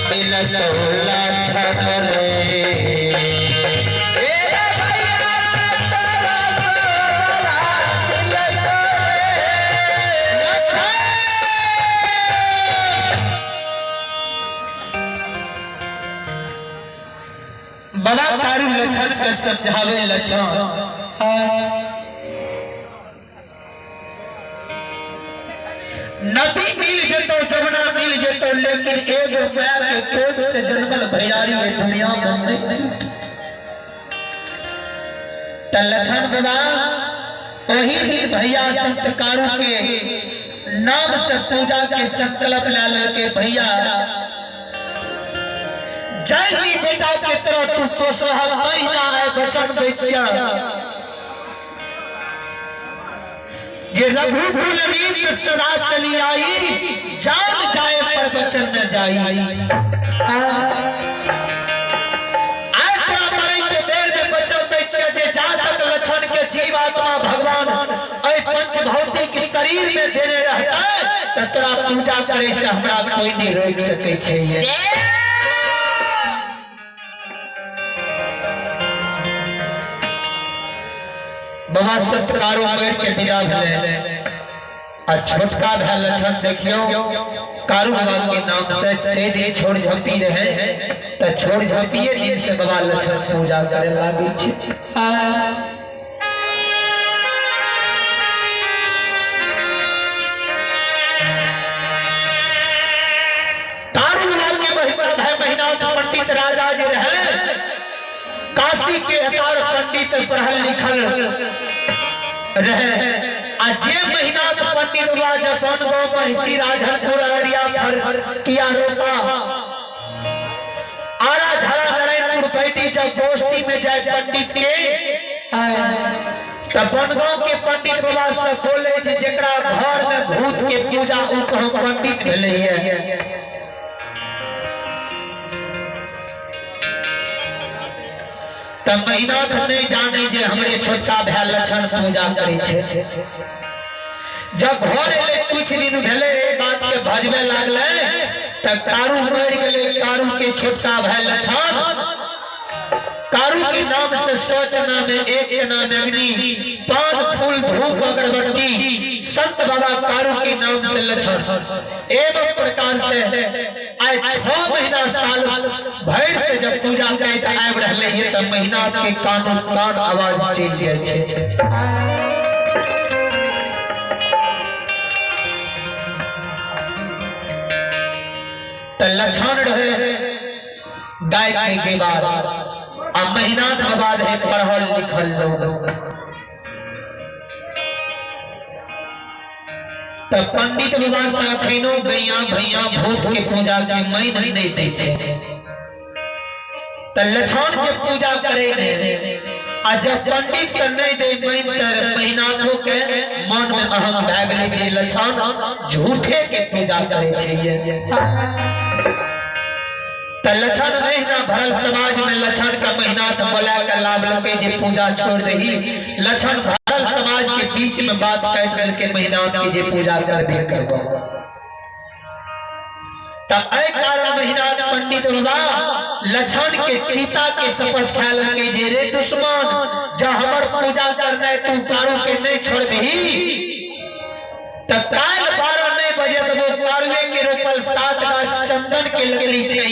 मिलत लक्षण रे। बाबा तारू लक्षण के समझावे लक्षण। नदी मिल जतो, जमुना मिल जतो, लेकिन एगो पैर के कोख से जन्मल भैयारी ये दुनिया में नहीं। त लक्षण बाबा वही दिन भैया संत कारू के नाम से पूजा के संकल्प ला लेके, भैया जय बेटा के तरह तू पोसहा महीना है, बचन बेचिया ये रघुकुल रीत सदा चली आई, जान जाए पर बचन न जाई। आय तोरा मरै के बेर में बचन दै छियै जे जा तक लक्षण के जीव आत्मा भगवान एहि पंच भौतिक शरीर में देने रहता त तोरा पूजा करे से हमरा कोई नहीं रोक सकै छै। बाबा सत्कारो मरि के विदा भेलै आ छोटका भाय लक्षण देखियो कारू बाबा के नाम से जे दिन छोड़ झपी रहे त छोड़ झपिए दिन से बाबा लक्षण पूजा करे लागे छै। कारू बाबा के महिमा भाई महिनाथ पंडित राजा जी रहे, काशी के आचार्य पंडित पढ़ल लिखल रहे। आ जे महिनाथ पंडित बाबा जब गांव महिषी राजनपुर अररिया फर किया रोपा आरा झारा नारायणपुर बैठी जब गोष्ठी में जाए पंडित के तब बनगांव के पंडित बाबा सब बोले जे जेकरा घर में भूत के पूजा उ कहूं पंडित भेलै है। तब महिनाथ नहीं जाने जे हमरे छोटका भाई लक्षण पूजा करे छे। जब घर एले कुछ दिन भेले बात के भजबे लागले तब कारू मर गेले। कारू के छोटका भाई लक्षण कारू के नाम से 100 चना में 1 चना में अग्नि, पान फूल धूप अगरबत्ती, संत बाबा कारू के नाम से लक्षण एवं प्रकार से आए 6 महीना साल भर से जब पूजा करैत आबि रहले ये तब महीना के कानों कान आवाज चलि जाइ छै। त लक्षण रहे गाय के गेवार आ महीनाथ बाबा रहे पढ़ल लिखल लोग। त पंडित बाबा से अखनो गैया भैया भूत के पूजा के मैन नहीं दै छै। त लक्षण के पूजा करे ने आ जब पंडित से नहीं दे मैन त महीनाथो के मन में अहम भए गेलै जे लक्षण झूठे के पूजा करे छै। त लक्षण अहिना भरल समाज में लक्षण का महीनाथ बोला के लाभ लके जे पूजा छोड़ दही। लक्षण भरल समाज के बीच में बात कह देलके महीनाथ के जे पूजा करबे करबो। त एहि कारण महीनाथ पंडित बाबा लक्षण के चीता के शपथ खा लेलकै जे रे दुश्मन जब हमर पूजा करनाइ तू कारू के नहीं छोड़बही त काल्हि 12 नहीं बजे तब वो कारुए के रोपल 7 गाछ चंदन के लकड़ी छै।